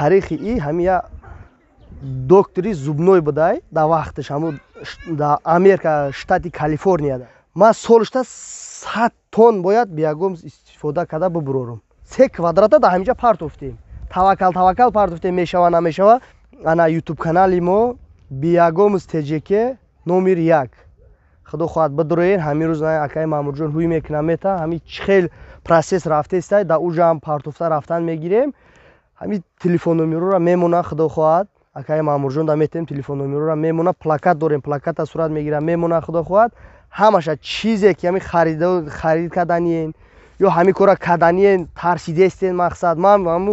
Тарихи и ҳами я доктори зубной будай дар вақташ, ҳаму дар Америка, штати Калифорнияда. Ман солшта 100 тонн бояд биогумус истифода карда бубурорум. Се квадрата дар ҳаминҷа партофтем, таваккал, таваккал партофтем, мешава, намешава. Ана Ютуб канали мо «Биогумус ТЖК» номер як. Худо хоҳад, бидуроен. Ҳамин рӯз акаи Маъмурҷон ҳуй мекунам, мета ҳами чӣ хел процесс рафтестай, дар уҷа ҳам партофта рафтан мегирем. Ҳами телефон номерора мемона, худо хоҳад, акаи Маъмурҷон да метем, телефон номерора мемона. Плакат дорем, плаката сурат мегирам, мемона. Худо хоҳад, ҳамаша чизе ки ҳами харид карданиен ё ҳамин кора карданиен, тарсидестен. Мақсад, ман ҳаму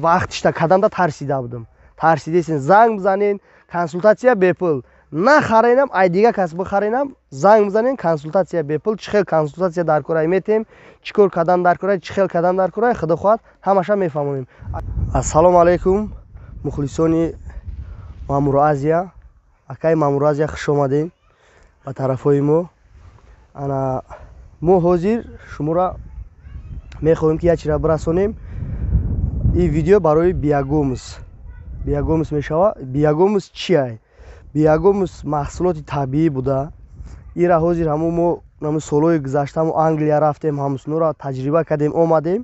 вақтишта кардамда тарсида будам. Тарсидестен, занг бизанен, консултатсия бепул. Нахаренам, ай дига кас бихаренам, занг бизанен, консултатсия бепул. Чӣ хел консултатсия дар корай метем, чӣ кор кардан дар корай, чӣ хел кардан дар корай, худо хоҳад, ҳамаша мефаҳмонем. Ассалому алайкум, мухлисони Маъмур Азия. Акаи Маъмур Азия, хуш омадем ба тарафҳои мо. Ана мо ҳозир шуморо мехоҳем, ки як чиро бирасонем. Ин видео барои биогумус, биогумус мешава. Биогумус чиай? Биогумус маҳсулоти табиӣ буда. Ира ҳозир ҳамун мо ҳамун солҳои гузашта ҳамун Англия рафтем, ҳамсунора таҷриба кардем, омадем.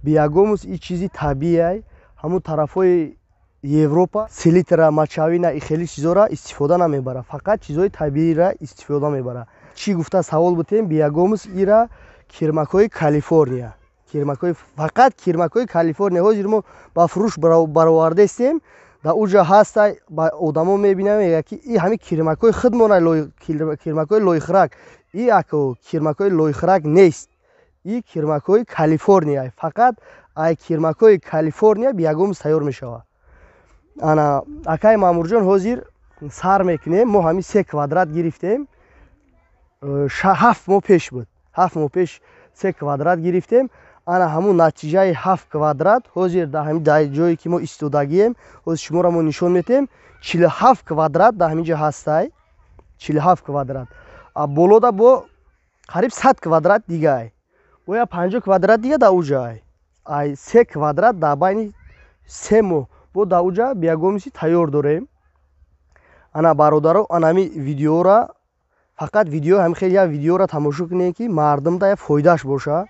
Биогумус и чизи табииай. Ҳамун тарафҳои Европа селитра, мочевина и хеле чизора истифода намебара, фақат чизҳои табиира истифода мебара. Чӣ гуфта савол бутем? Биогумус ира кирмакҳои Калифорния, кирмакҳои, фақат кирмакҳои Калифорния. Ҳозир мо ба фурӯш баровардастем, дар уҷа ҳаста, ба одамо мебинам, мегӯяд, ки и ҳамин кирмакҳои худмона, кирмакҳои лойхӯрак. И ако кирмакҳои лойхӯрак нест, и кирмакҳои Калифорния. Фақат ай кирмакҳои Калифорния биогумус тайёр мешавад. Ана акаи Маъмурҷон, ҳозир сар мекунем. Мо ҳамин се квадрат гирифтем, 7 моҳ пеш буд, 7 моҳ пеш се квадрат гирифтем. Ана ҳамун натиҷаи ҳафт квадрат ҳозир дар ҳамин ҷое ки мо истодагием, ҳозир шуморо мо нишон метем. 47 квадрат дар ҳамин ҷо ҳастай, 47 квадрат. А болода бо қариб 100 квадрат дигай, боя 50 квадрат дига дар уҷай. Ай се квадрат дар байни 3 моҳ бо дар уҷа биогумуси тайёр дорем. Ана бародаро, ана ҳами видеора, фақат видео, ҳами хел як видеоро тамошо кунем, ки мардумда як фоидааш боша.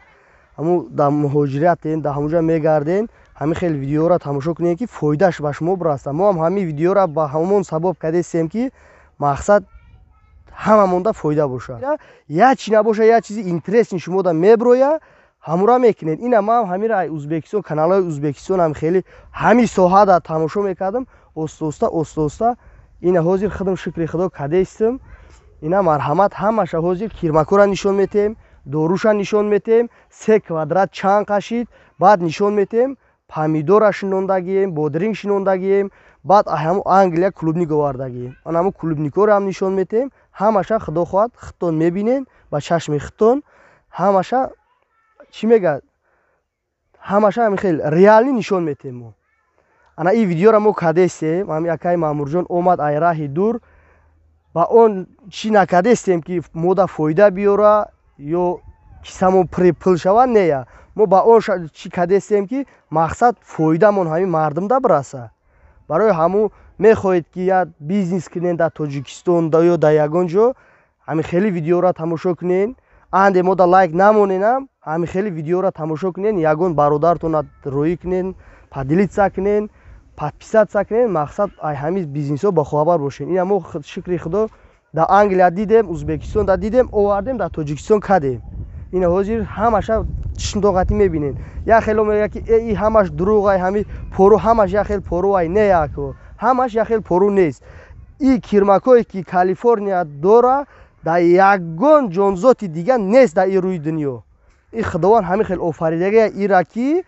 Ҳамун дар муҳоҷиратен, дар ҳамунҷа мегарден, ҳамин хел видеоро тамошо кунем, ки фоидааш ба шумо бирасад. Мо ҳам ҳамин видеоро ба ҳамон сабаб кардестем, ки мақсад ҳамамонда фоида бошад. Як чи набоша, як чизи интересный шумода меброя, ҳамура мекунед. Ина ман ҳамира Узбекистон, каналҳои Узбекистон ҳам хеле ҳамин соҳада тамошо мекардам. Оста оста, оста оста ина ҳозир худам, шукри Худо, кадестам. Ина марҳамат, ҳамаша ҳозир кирмакора нишон метем, доруша нишон метем, се квадрат чанд қашид, баъд нишон метем, помидора шинондагием, бодринг шинондагием, баъд ҳамун Англия клубника овардагием, ан ҳамун клубникоро ҳам нишон метем. Ҳамаша, худо хоҳад, худтон мебинен ба чашми худтон. Ҳамаша, чӣ мегӯяд, ҳамаша ҳамин хел реально нишон метем мо. Ана ин видеоро мо кардестем. Ҳами акаи Маъмурҷон омад ай раҳи дур, ба он чӣ накардестем, ки мода фоида биёра ё кисамон пури пул шавад. Нея, мо ба он чӣ кардестем, ки мақсад фоидамон ҳамин мардумда бираса. Барои ҳамун мехоҳед, ки як бизнес кунен дар Тоҷикистон ё дар ягон ҷо, ҳамин хели видеоро тамошо кунен. Анде мода лайк намоненам, ҳамин хели видеоро тамошо кунен, ягон бародаратона роӣ кунен, поделиться кунен, подписаться кунен. Мақсад, ай ҳамин бизнесҳо бохабар бошен. Ина мо, шукри Худо, дар Англия дидем, Узбекистонда дидем, овардем, дар Тоҷикистон кардем. Ина ҳозир ҳамаша чишмдоғатӣ мебинен. Як хело мегӯяд, ки э, и ҳамаш дурӯғай, ҳами пору ҳамаш як хел поруай. Не, яко, ҳамаш як хел пору нест. И кирмакое ки Калифорния дора, дар ягон ҷонзоти дига нест дар ин рӯи дунё. И Худованд ҳамин хел офаридагия ира, ки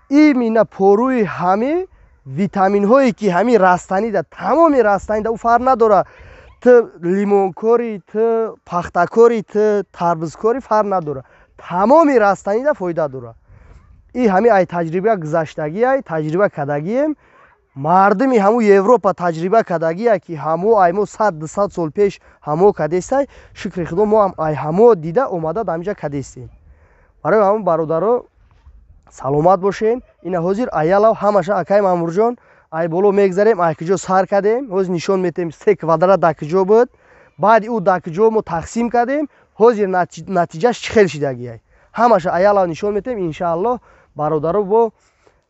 имина поруи ҳами витаминҳое ки ҳамин растанида, тамоми растанида, ӯ фарқ надорад, ту лимонкорӣ, ту пахтакорӣ, ту тарбузкорӣ, фарқ надорад, тамоми растанида фоида дорад. И ҳами ай таҷриба гузаштагиай, таҷриба кардагием. Мардуми ҳамун Европа таҷриба кардагия, ки ҳамо ай мо 100, 200 сол пеш ҳамо кардестай. Шукри Худо, мо ҳам ай ҳамо дида омада дар ҳаминҷа кардестем. Барои ҳамун, бародаро, Саломат бошен. Ина ҳозир аялав ҳамаша акай Маъмурҷон ай боло мегзарем, ай куҷо сар кардем, ҳозир нишон метем 3 квадрат дар куҷо буд, баъди ӯ дар куҷо мо тақсим кардем, ҳозир натиҷаш чӣ хел шидагиай, ҳамаша аялав нишон метем иншааллоҳ. Бародаро, бо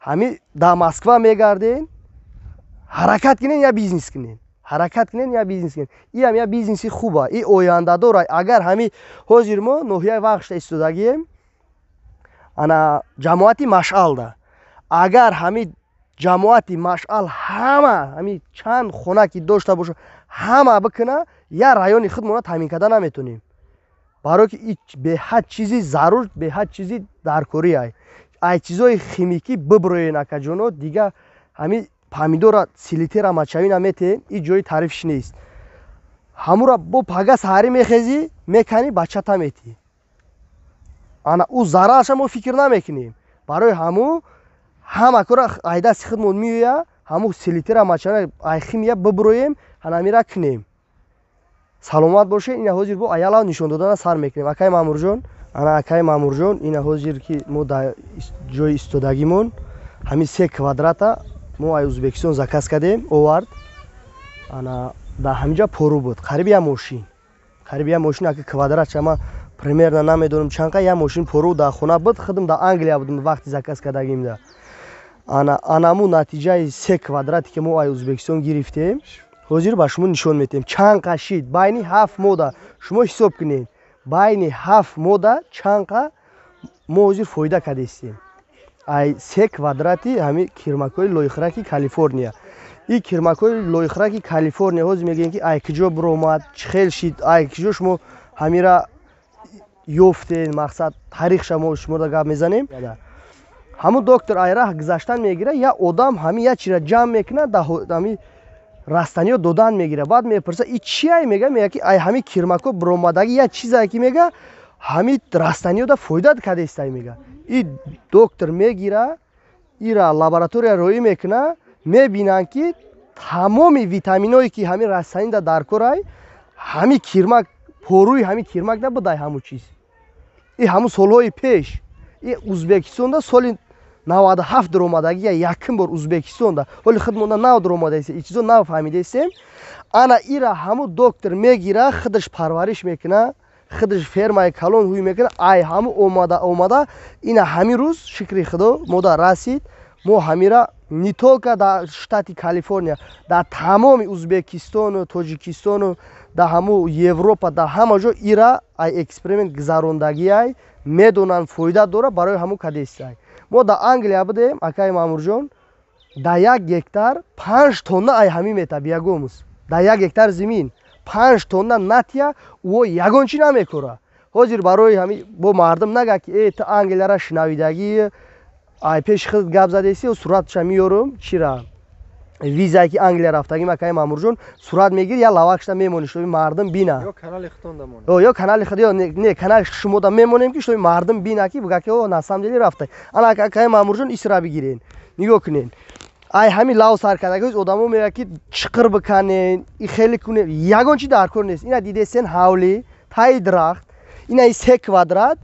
ҳами дар Москва мегарден, ҳаракат кунен, я бизнес кунен, ҳаракат кунен, я бизнес кунен. Иам я бизнеси хуба, и ояндадора. Агар ҳами ҳозир мо ноҳияи Вахшда истодагием, ана ҷамоати Машъалда, агар ҳами ҷамоати Машъал ҳама ҳами чанд хона ки дошта боша ҳама бикуна, я райони худмона таъмин карда наметонем, барое ки и беҳад чизи зарур, беҳад чизи даркорӣ. Ай чизои химикӣ биброен, акаҷоно. Дига ҳами помидора селитра мочевина метеҳен, и ҷои таърифш нест. Ҳамура бо пага саҳарӣ мехезӣ, меканӣ, бачата метӣ, ана ӯ зарарша мо фикр намекунем. Барои ҳаму ҳама кора ай дасти худмон меоя, ҳаму селитра мочевина, ай химия биброем, ҳанамира кунем. Саломат бошед. Ина ҳозир бо аялав нишон додана сар мекунем, акай Маъмурҷон. Ана акай Маъмурҷон, ина ҳозир ки мо дар ҷои истодагимон ҳамин 3 квадрата мо ай Ӯзбекистон заказ кардем, овард. Ана дар ҳаминҷа пору буд, қариб як мошин, қариб як мошин. Ака, квадратша ма примерно намедонам чанд қа, як мошин пору дар хона буд. Худам дар Англия будам вақти заказ кардагимда. Ана анаму натиҷаи 3 квадрате ки мо ай Ӯзбекистон гирифтем, ҳозир ба шумо нишон метиҳем чанд қа шид байни 7 мода. Шумо ҳисоб кунед, байни 7 мода чанд қа мо ҳозир фоида кардестем ай 3 квадрати ҳами кирмакҳои лойхӯраки Калифорния. И кирмакҳои лойхӯраки Калифорния ҳозир мегӯем, ки ай куҷо биромад, чӣ хел шид, ай куҷо шумо ҳамира ёфтен, мақсад таърихша мо шумода гап мезанем. Ҳамун доктор ай раҳ гузаштан мегира, я одам ҳами як чира ҷамъ мекунад, дар ҳами растаниё додан мегира. Баъд мепурса: и чиай? Мега, ки ай ҳами кирмакҳо биромадагӣ як чизае, ки мега, ҳами растаниёда фоида кардестай, мега. И доктор мегира, ира лаборатория роӣ мекуна, мебинанд, ки тамоми витаминое ки ҳамин растанида дар корай, ҳами кирмак, поруи ҳами кирмак набудай ҳамун чиз. И ҳамун солҳои пеш и Узбекистонда соли 97 дуромадагия якум бор Узбекистонда, ҳоли худмонда нав дуромадаистем, и чизо нав фаҳмидаистем. Ана ира ҳамун доктор мегира, худаш парвариш мекуна, худаш фермаи калон ҳуй мекуна. Ай ҳамун омада омада ина ҳамин рӯз, шукри худо, мода расид. Мо ҳамира не только дар штати Калифорния, дар тамоми Узбекистону Тоҷикистону дар ҳаму Европа, дар ҳама ҷо ира ай эксперимент гузарондагиай, медонанд, фоида дора, барои ҳамун кадестай. Мо дар Англия будем, акаи Маъмурҷон, дар 1 гектар 5 тонна ай ҳамин мета биогумус. Дар 1 гектар зимин 5 тонна натия, ӯ ягон чӣ намекора. Ҳозир барои ҳами бо мардум нага, ки э, ту Англияра шинавидагӣ, ай пеши худ гап задеси. Суратша меёрум, чира, визае ки Англия рафтагим, акаи Маъмурҷон, сурат мегир, я лавакшта мемонӣ, шои мардум бина. Ё канали худтонда монед. Ё канали худ, ё не, канали шумода мемонем, ки шои мардум бина, ки буга, ки о, на самом деле рафта. Ана, акаи Маъмурҷон, исра бигирен, нигоҳ кунен, ай ҳамин лав сар кардагиз. Одамо мегӯяд, ки чиқир биканен, и хеле кунен, ягон чи дар кор нест. Ина дидесен, ҳавлӣ таи дарахт, ина и 3 квадрат,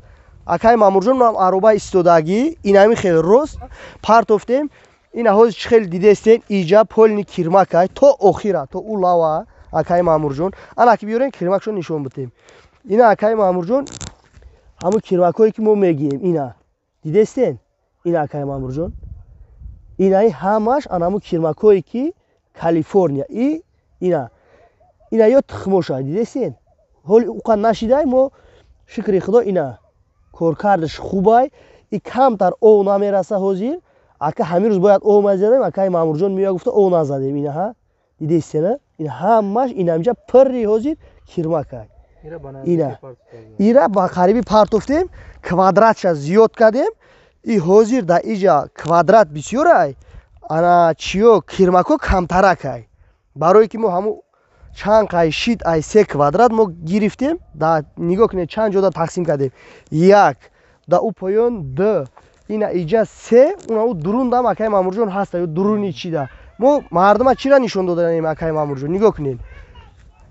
акаи Маъмурҷон, ароба истодагӣ, инами хеле рост партофтем. Ина ҳозир чӣ хеле дидестен, иҷа полный кирмакай то охира, то ӯ лава, акаи Маъмурҷон. Ана ки биёрен, кирмакшо нишон бидем. Ина, акаи Маъмурҷон, ҳамун кирмакҳое ки мо мегием, ина дидестен. Ина, акаи Маъмурҷон, инаи ҳамаш анамун кирмакҳое ки Калифорния. И ина ё тухмоша дидестен, ҳоли уқа нашидай. Мо, шукри худо, ина коркардаш хубай, и камтар ов намераса. Ҳозир, ака, ҳамин рӯз бояд ов мезадем, акаи Маъмурҷон меоя гуфта, ов назадем. Инаҳа дидестена, ин ҳамаш инамҷа пирри ҳозир кирмакай. Ина ира ба қариби партофтем, квадратша зиёд кардем. И ҳозир дар иҷа квадрат бисёрай, ана чиё, кирмако камтаракай, барое ки мо ҳамун чанд қай шид ай 3 квадрат мо гирифтем. Да, нигоҳ кунед, чанд ҷода тақсим кардем: як да ӯ поён, д ина иҷа, се, уна ӯ дурундам, акаи Маъмурҷон, ҳаста ё дуруни чида. Мо мардума чира нишон доданем, акаи Маъмурҷон? Нигоҳ кунед,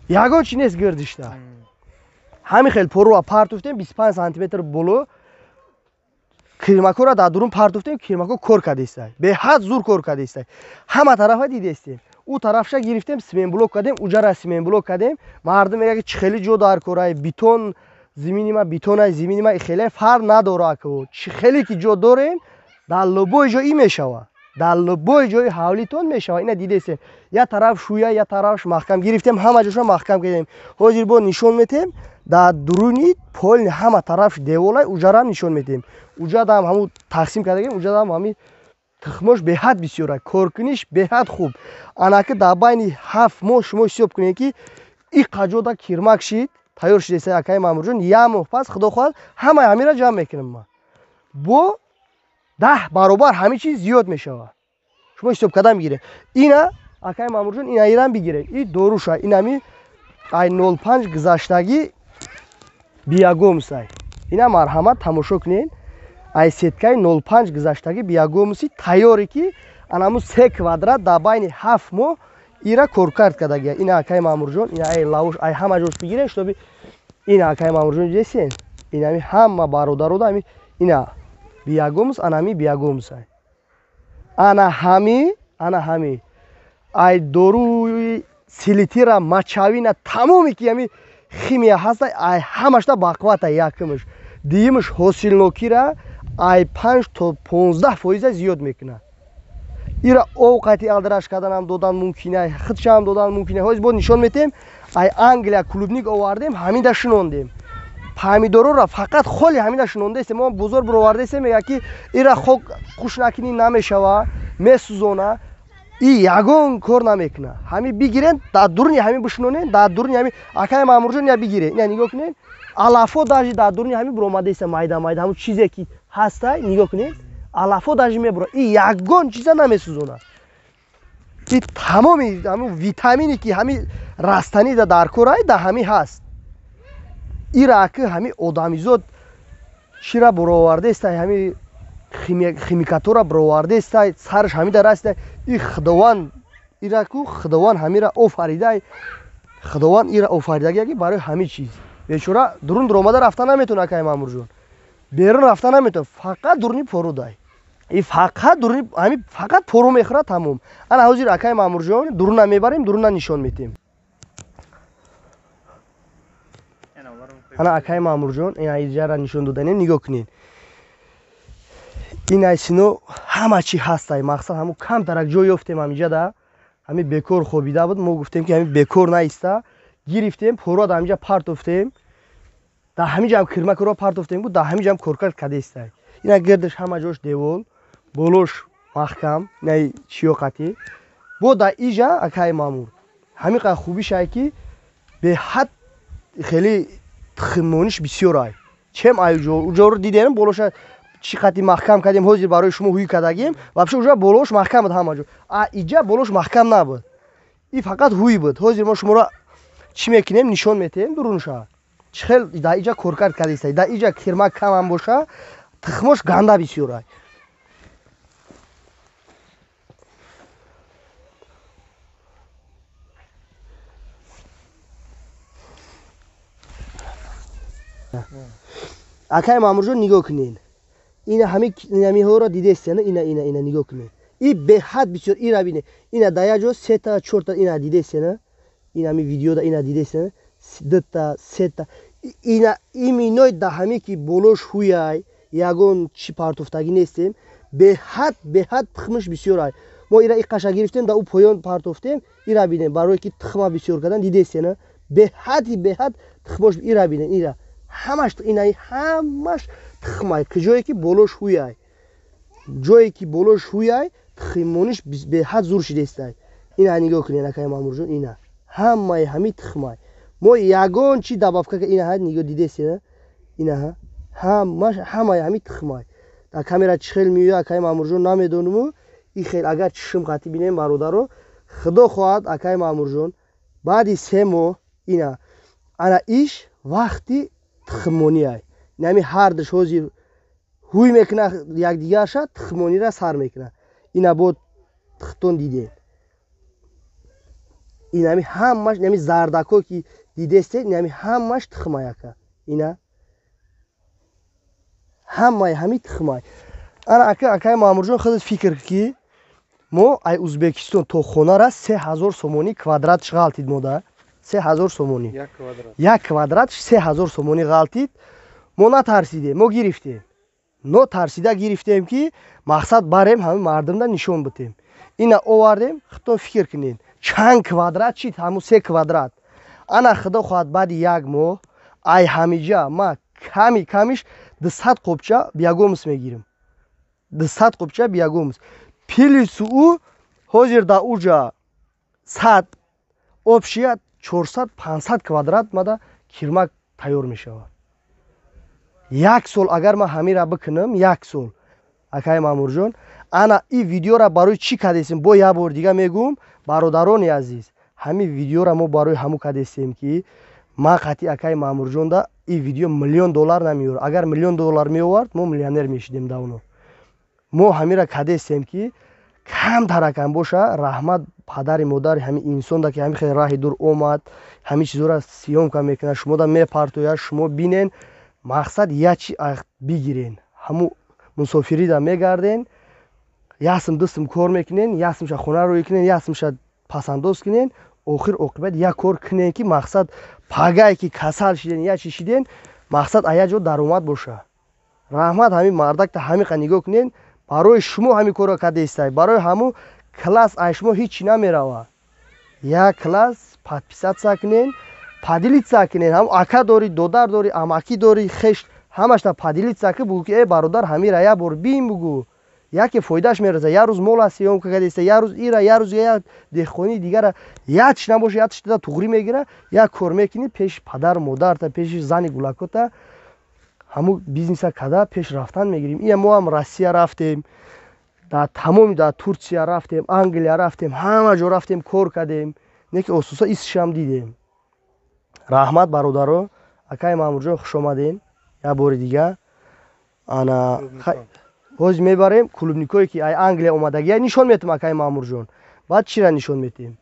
ягон чи нест гирдишта. Ҳамин хел поруа партофтем, 25 сантиметр боло. Кирмакора дар дурун партофтем, кирмако кор кардестай, беҳад зур кор кардестай. Ҳама тарафа дидестем. Ӯ тарафша гирифтем, семенблок кардем, уҷара семенблок кардем. Мардум мега ки чӣ хеле ҷо дар корай, бетон зимини ма, бетонай зимини ма, хеле фарқ надора ку. Чӣ хеле ки ҷо дорем, дар лубои ҷо и мешава. Дар лубои ҷои ҳавлитон мешава. Ина дидестем. Я тараф шӯя, я тарафш маҳкам гирифтем, ҳама ҷоша маҳкам кардем. Ҳозир бо нишон метем, дар дуруни пол ҳама тараф деволай, уҷарам нишон метем. Уҷадам ҳамун тақсим кардагем, уҷадам ҳами тухмош беҳад бисёра, коркуниш беҳад хуб. Анаки дар байни 7 моҳ шумо ҳисоб кунед ки и қаҷода кирмак шид, тайёр шидеса акаи Маъмурҷон, як моҳ пас худо хоҳад ҳамаи ҳамира ҷамъ мекунем ма. Бо 10 баробар ҳамин чиз зиёд мешавад. Шумо ҳисоб карда мегиред. Ина акаи Маъмурҷон, ина ирам бигиред. И доруша, инами ай 05 гузаштагӣ биягомсай. Ина марҳамат тамошо кунед. Ай сеткаи 05 гузаштагӣ биягомси тайёре ки анаму 3 квадрат дар байни 7 моҳ ира коркард кардагия. Ина акаи Маъмурҷон, ина ай лавуш, ай ҳама ҷош бигиред, шутоби ина акаи Маъмурҷон дидесен. Инами ҳама бародарода ами ина биягомс, анами биягомсай. Ана ҳами, ана ҳами ай доруи селитира, мачавина, тамоми ки ами химия ҳаста, ай ҳамашта бақвата якумш. Дуюмш ҳосилнокира ай 5 то 15% зиёд мекунад. Ира овқати алдараш карданам додан мумкин, худшам додан мумкин. Ҳозир бо нишон метем, ай Англия клубник овардем, ҳамида шинондем. Помидорора фақат холи ҳамида шинондаестем. Мо бозор бировардаестем, мега ки ира хок хуш накунӣ намешава, месӯзона. И ягон кор намекуна. Ҳами бигирен, дар дуруни ҳами бишинонен, дар дуруни ҳами акаи Маъмурҷон я бигире. Ина нигоҳ кунед, алафо даже дар дуруни ҳами биромадаеста майда майда, ҳамун чизе ки ҳастай, нигоҳ кунед, алафо даже мебура. И ягон чиза намесӯзона. И тамоми ҳамун витамине ки ҳами растанида дар корай, дар ҳами ҳаст. Ира аки ҳами одамизод чира буровардаестай, ҳами химикатора бировардаестай, сараш ҳамида расидай. И худованд ира ку худованд ҳамира офаридай, худованд ира офаридагия ки барои ҳами чиз. Бечора дурун дуромада рафта наметавона акаи Маъмурҷон, берун рафта наметавона, фақат дуруни порудай. И фақат дуруни ҳами фақат пору мехӯрад, тамом. Ана ҳозир акаи Маъмурҷон дуруна мебарем, дуруна нишон метем. Ана акаи Маъмурҷон ина иҷара нишон доданем, нигоҳ кунед. Ин айсино ҳама чи ҳастай, мақсад ҳамун камтарак ҷой ёфтем ҳамиҷада, ҳами бекор хобида буд, мо гуфтем ки ҳами бекор наиста, гирифтем, поруа дар ҳамиҷа партофтем, дар ҳамиҷа ҳам кирмакро партофтем, дар ҳамиҷа ҳам коркард кардестай. Ина гирдаш ҳама ҷош девол, болош маҳкам, инаи чиёқатӣ. Бо дар иҷа акаи Маъмур ҳамин қадр хубишай ки беҳад хеле тухмониш бисёрай. Чем ай уҷоро дидем, болоша чӣ қадри маҳкам кардем, ҳозир барои шумо ҳуй кардагем, вообще уҷа болош маҳкам буд ҳама ҷо. А иҷа болош маҳкам набуд. И фақат ҳуй буд. Ҳозир мо шуморо чӣ мекунем, нишон метаҳем дурунша. Чӣ хел дар иҷа коркард кардестай. Дар иҷа кирмак камам боша, тухмош ганда бисёрай. Акаи Маъмурҷон нигоҳ кунед. Ина ҳами инамиҳоро дидестена, ина ина ина нигоҳ кунед. И беҳад бисёр, ира бинед. Ина дар як ҷо 3-та, 4-та ина дидестена. Ина ҳами видеода ина дидестена. 2-та, 3-та. Ина иминой да ҳами ки болош ҳуяй, ягон чӣ партофтагӣ нестем. Беҳад беҳад тухмиш бисёрай. Мо ира иқаша гирифтем, да ӯ поён партофтем, ира бинем. Барое ки тухма бисёр кардан дидестена. Беҳади беҳад тухмош ира бинем, ира. Ҳамаш ина ҳамаш тухмай, ҷое ки болош ҳуяй. Ҷое ки болош ҳуяй, тухмониш беҳад зур шидестай. Ина нигоҳ кунед акаи Маъмурҷон, ина ҳамаи ҳами тухмай. Мо ягон чи добавка ина ҳа нигоҳ дидестена, ина ҳа ҳамаш ҳамаи ҳами тухмай. Дар камера чӣ хел меояд акаи Маъмурҷон намедонуму, и хел агар чишм қатӣ бинем бародаро, худо хоҳад акаи Маъмурҷон баъди 3 моҳ ина ана иш вақти тухмониай. Инами ҳардуш ҳозир ҳуй мекуна якдигарша, тухмонира сар мекуна. Ина бо тухтон дидем. Инами ҳамаш, инами зардако ки дидесте, инами ҳамаш тухмаяка. Ина Ҳамаи ҳами тухмай. Ана акай Маъмурҷон, худат фикр ки мо ай Узбекистон то хонара 3000 сомонӣ квадратш ғалтид, мода 3000 сомонӣ як квадратш 3000 сомонӣ ғалтид. Мо натарсидем, мо гирифтем, нотарсида гирифтем, ки мақсад барем, ҳами мардумда нишон битем. Ина овардем. Худтон фикр кунед, чанд квадрат чид ҳамун се квадрат. Ана худо хоҳад, баъди як моҳ ай ҳамиҷа ма ками камиш 200 қопча биогумус мегирам, 200 қопча биогумус плюс ӯ ҳозир да уҷа 100, общий 400, 500 квадрат мада кирмак тайёр мешавад. Як сол агар ман ҳамира бикунам, як сол, акаи Маъмурҷон. Ана ин видеора барои чӣ кардесем? Бо як бор дига мегӯм, бародарони азиз, ҳамин видеора мо барои ҳамун кардесем, ки ман қатъи акаи Маъмурҷонда ин видео миллион доллар намеёрад. Агар миллион доллар меовард, мо миллионер мешидем давно. Мо ҳамира кардесем, ки камтаракам боша, раҳмат падари модари ҳамин инсонда, ки ҳамин хеле раҳи дур омад, ҳамин чизҳоро съёмка мекунад, шумода мепартояд, шумо бинен, мақсад як чи бигирен. Ҳамун мусофирида мегарден, як сум, 2 сум кор мекунен, як сумша хона рӯй кунен, як сумша пасандоз кунен, охир оқибат як кор кунен, ки мақсад пагае ки касал шиден, як чи шиден, мақсад а як ҷо даромад боша. Раҳмат ҳамин мардакта. Ҳамиқа нигоҳ кунен, барои шумо ҳамин корро кардестай. Барои ҳамун класс ай шумо ҳеҷ чи намерава. Як класс подписаться кунен, поделиться кунен. Ҳам ака дорӣ, додар дорӣ, амакӣ дорӣ, хеш, ҳамашта поделиться ки, бугӯ ки: «Э, бародар, ҳамира як бор бин», бугӯ, яке фоидааш мераса. Як рӯз мола съёмка кардеста, як рӯз ира, як рӯз як деҳқонии дигара, як чи набоша, як чида туғрӣ мегира, як кор мекунӣ, пеши падару модарта, пеши зани гулакота ҳамун бизнеса када пеш рафтан мегирем. Ия мо ҳам Россия рафтем, дар тамоми, дар Турсия рафтем, Англия рафтем, ҳама ҷо рафтем, кор кардем, не ки осуса исшам дидем. Раҳмат, бародаро. Акаи Маъмурҷон, хушомаден як бори дига. Ана ҳозир мебарем клубникое, ки ай Англия омадагия, нишон метам, акаи Маъмурҷон. Баъд чира нишон метем?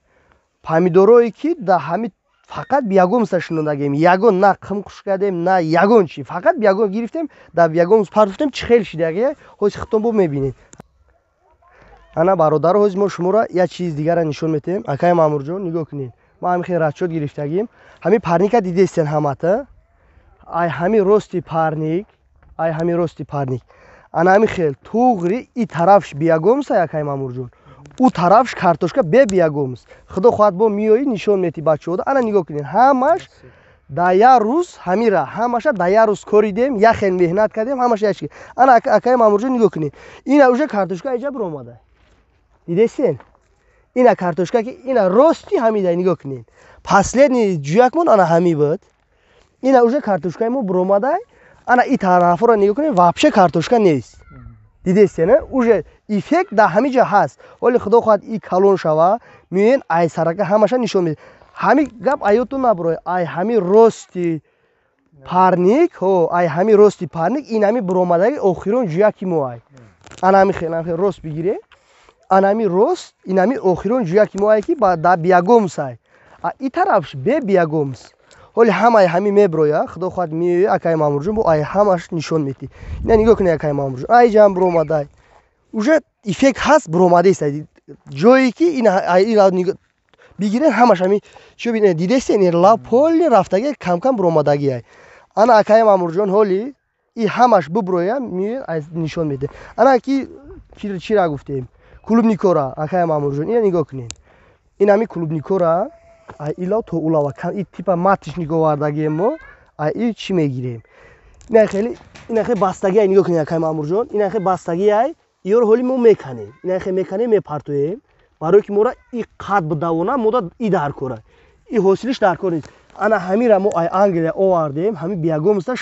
Помидорое, ки да ҳами фақат биогумуса шинондагем, ягон на қимқуш кардем, на ягон чи, фақат биогумус гирифтем, дар биогумус партофтем, чӣ хел шидагия, ҳозир худтон бо мебинед. Ана, бародаро, ҳозир мо шуморо як чиз дигара нишон метем. Акаи Маъмурҷон, нигоҳ кунед, ма ҳамин хел расчёт гирифтагим. Ҳамин парника дидестен ҳамата. Ай ҳамин рости парник, ай ҳамин рости парник, ана ҳамин хел туғри и тарафш биогумуса, акаи Маъмурҷон, ӯ тарафш картошка бе биогумус. Худо хоҳад, бо миёӣ, нишон метӣ бачаҳода. Ана нигоҳ кунед, ҳамаш да як рӯз, ҳамира ҳамаша да як рӯз коридем, як хел меҳнат кардем, ҳамаша як. Ана, акаи Маъмурҷон, нигоҳ кунед, ина уже картошка иҷа биромада, дидестен? Ина картошка, ки ина рости ҳамида, нигоҳ кунед, последний ҷӯякмон ана ҳами буд, ина уже картошкаи мо биромадай. Ана и тарафҳоро нигоҳ кунед, вообще картошка нест, дидестен? Уже эффект дар ҳамин ҷо ҳаст. Ҳоли худо хоҳад, и калон шава, меоен, ай сарака ҳамаша нишон медиҳ. Ҳамин гап аётон набурой, ай ҳамин рости парник, ҳо, ай ҳамин рости парник, ин ҳамин биромадаги охирон ҷӯяки мо ай. Ана ҳамин хел, ҳамин рост бигире, ана ҳамин рост, ин ҳамин охирон ҷӯяки мо ай, ки дар биогумус ай, и тарафш бе биогумус. Ҳоли ҳамаи ҳамин меброя, худо хоҳад, меои, акаи Маъмурҷон, бо ай ҳамаш нишон медиҳ. Ина нигоҳ кунед, акаи Маъмурҷон, ай ҷам биромадай, уже эффект ҳаст, биромадаист. Ҷое ки ина бигирен, ҳамаш ҳамин чиё бинед, дидестен? Лав поли рафтаги, камкам биромадагиай. Ана, акаи Маъмурҷон, ҳоли и ҳамаш биброя, меоен, нишон медиҳ. Ана ки чира гуфтем, клубникора, акаи Маъмурҷон, ина нигоҳ кунед, ин ҳамин клубникора ай илав то улава, и типа маточник овардагием мо. Ай и чӣ мегирем? Ина хеле, ина хеле бастагиай, нигоҳ кунед, акаи Маъмурҷон, ина хеле бастагиай. Иёро ҳоли мо меканем, ина хеле меканем, мепартоем, барое ки мора и қад бидавона, мода и даркора, и ҳосилиш даркор нест. Ана ҳамира мо ай Англия овардем, ҳамин биогумуста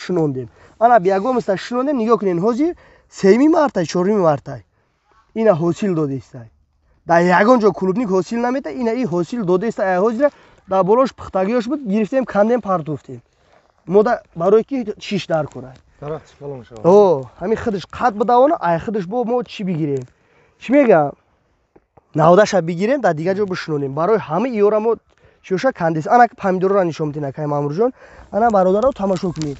шинондем. Ана биогумуста шинондем, нигоҳ кунед, ҳозир 3 мартай, 4 мартай, ина ҳосил додистай. Дар ягон ҷо клубник ҳосил намета, ина и ҳосил додеста. Ай ҳозира дар болош пухтагиёш буд, гирифтем, кандем, партофтем, мода барое ки чиш даркора. О ҳамин худаш қад бидавона, ай худаш бо мо чӣ бигирем, чӣ мегӯям, навдаша бигирем, дар дигар ҷо бишинонем. Барои ҳама иёра мо чиёша кандес. Ана помидорро нишон медиҳем, акаи Маъмурҷон. Ана, бародаро, тамошо кунед.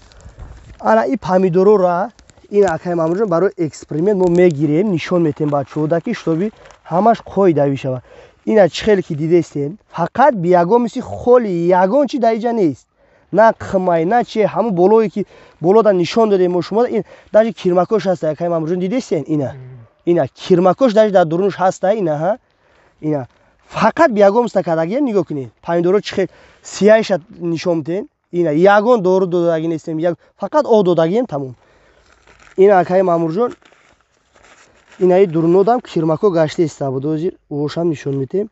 Ана и помидорора ин акай Мамурҷон барои эксперимент мо мегирем, нишон метем бачаҳода, ки шутоби ҳамаш қоидавӣ шавад. Ина чӣ хеле ки дидестен, фақат биягон мисли холи ягон чи дар иҷа нест, на қимай, на чи. Ҳамун болое ки болода нишон додем мо шумо, ин даже кирмакош ҳаста, акай Мамурҷон, дидестен? Ина кирмакош даже дар дурунаш ҳаста. Ина ҳа, ина фақат биягон миста кардагием. Нигоҳ кунед, помидоро чӣ хел сияиша нишон медиҳем. Ина ягон дору додагӣ нестем, фақат об додагием, тамом. Ина акаи Мамурҷон, инаи дурнодам кирмако гашта иста буд, ҳозир ӯшам нишон медиҳем.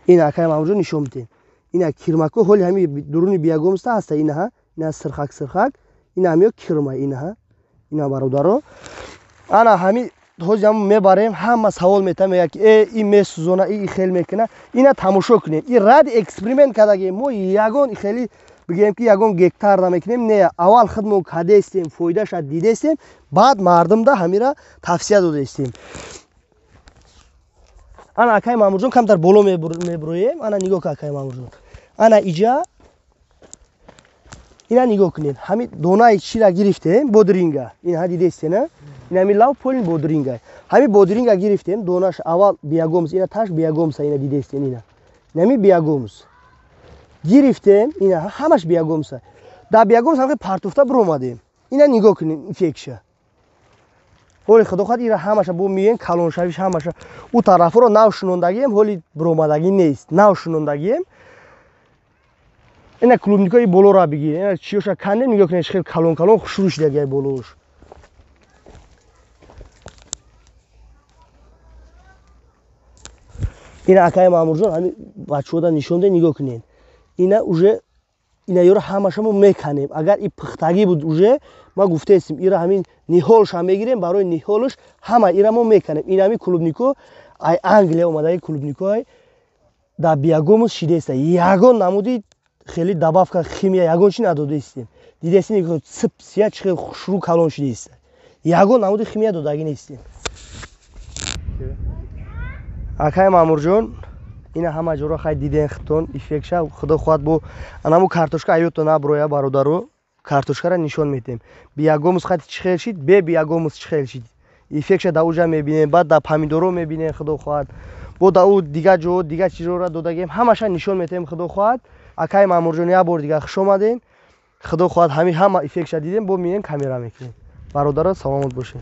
Ина акаи Мамурҷон, нишон медиҳем, ина кирмако ҳоли ҳами дуруни биягомста ҳаста. Ина ҳа, ина сирхак сирхак, ина ҳамиё кирма, ина ҳа, ина бародаро. Ана ҳами ҳозир ҳам мебарем, ҳама савол метавон, мегӯяд ки э, ин месӯзона, и хел мекуна. Ина тамошо кунед, и ради эксперимент кардагем мо, ягон хели бигӯем ки ягон гектар намекунем, не. Аввал худмон кадестем, фоидаша дидестем, баъд мардумда ҳамира тавсия додаистем. Ана акаи Мамурҷон, камтар боло мебуроем. Ана нигоҳ кун, акаи Мамурҷон, ана иҷа ина нигоҳ кунед, ҳами донаи чира гирифтем, бодринга. Ина дидестена, ина ҳами лав полин бодринга, ҳами бодринга гирифтем, донаш аввал биогумус, ина таш биогумуса, ина дидестен, ина инами биогумус гирифтем, ина ҳамаш биогумуса. Дар биогумус ҳам партуфта биромадем. Ина нигоҳ кунед эффектша. Ҳоли худо хоҳад, ира ҳамаша бо миён калоншавиш ҳамаша. Ӯ тарафро нав шунондагием, ҳоли биромадагӣ нест, нав шунондагием. Ина клубникаи болоро бигир, ина чиёша кандем, нигоҳ кунед, хел калон калон хушрӯ шудагиай болош. Ина акаи Маъмурҷон, ҳами бачаҳода нишон де, нигоҳ кунед, ина уже ина ёро ҳамаша мо меканем. Агар и пухтагӣ буд, уже ма гуфтаестем, ира ҳамин ниҳолша мегирем, барои ниҳолш ҳама ира мо меканем. Ин ҳами клубнико ай Англия омадаги клубникоай, дар биогумус шидаеста, ягон намуди хеле добавка химия, ягон чи надодаистем. Дидастем, сип сия чӣ хел хушрӯ калон шидаиста, ягон намуди химия додагӣ нестем. Акай Маъмурҷон, ина ҳама ҷоро хай диден хитон эффектша. Худо хоҳад, бо анаму картошка аёто наброя, бародаро, картошкара нишон медиҳем, биогумус хати чӣ хел шид, бе биогумус чӣ хел шид, эффектша да уҷа мебинем, баъд да помидоро мебинем, худо хоҳад, бо да ӯ дигар ҷо дигар чизҳоро додагем, ҳамаша нишон медиҳем, худо хоҳад. Акай Маъмурҷон, як бор дигар хуш омадем. Худо хоҳад, ҳами ҳама эффектша дидем, бо миёем, камера мекунем. Бародаро, саломат бошед.